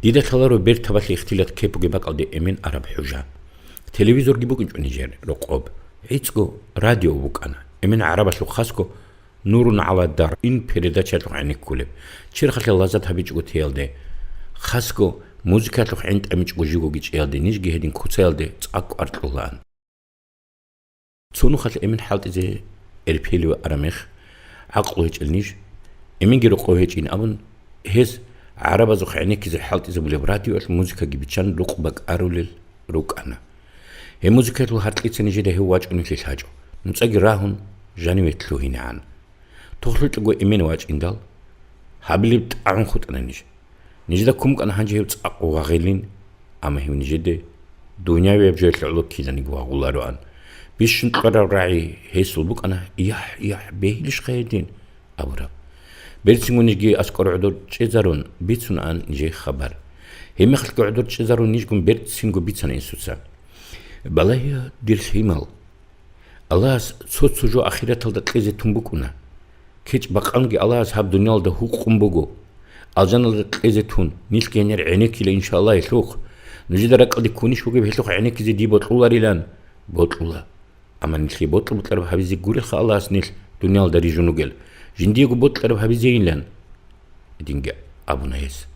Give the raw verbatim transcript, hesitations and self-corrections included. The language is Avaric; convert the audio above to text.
Дида лъаларо бертабалъе ихтилат ккей бугеб бакӀалде Эмен араб хӀужа. Телевизорги букӀинчӀо нижер рокъоб. ГӀицӀго радио букӀана. Эмен гӀарабалъул хасго «Нурун гӀала дар» ин передачаялъухъ гӀенеккулеб. Черхалъе лаззат гьабичӀого теялде, хасго музыкаялъухъ гӀин тӀамичӀого живго гичӀеялде, нижги гьедин куцаялде цӀакъ кӀваркьулаан. Цо нухалъ Эмен хӀалтӀизе Эрпелеве араб мех, гӀакълу гьечӀел ниж, Эменги рокъов гьечӀин абун, гьес гӀарабазухъ гӀенеккизе хӀалтӀизабулеб радиоялъ музыкаги биччан рукъ бакӀарулел рукӀана. Гьеб музыкаялъул гьаркьица нижеда гьев вачӀунелъе лъачӀо, нуцӀаги рагьун, жаниве лъугьинегӀан. Тохлъукьего Эмен вачӀиндал, гьабилеб тӀагӀун хутӀана ниж. Нижеда ккун букӀана гьанже гьев цӀакъ вагъилин, амма гьев нижеде дунявияб жоялъе гӀоло киданиги вагъулароан. Бищун кьвараб рагӀи гьесул букӀана: «ЯхӀ, яхӀ, бегьилищха гьедин?» – абураб. Берцинго нижги аскӀор гӀодор чӀезарун, бицунаан нижее хабар. Гьебмехалъги гӀодор чӀезарун нижгун берцинго бицана инсуца: «Балагье, дир лъимал! Аллагьас цо-цо жо ахираталда кьезе тун букӀуна. КечӀ-бакъанги Аллагьас гьаб дуниялда гьукъун буго. Алжаналда кьезе тун, нилъги гьенир гӀенеккила, иншааллагь, гьелъухъ. Нужеда ракӀалде ккунищ бугеб гьелъухъ гӀенеккизе дие бокьуларилан?» Бокьула. Амма нилъее бокьа-бокьараб гьабизе гурелха Аллагьас нилъ дуниялда рижун ругел. Жиндиего бокьараб гьабизейилан. Гьединги абуна гьес.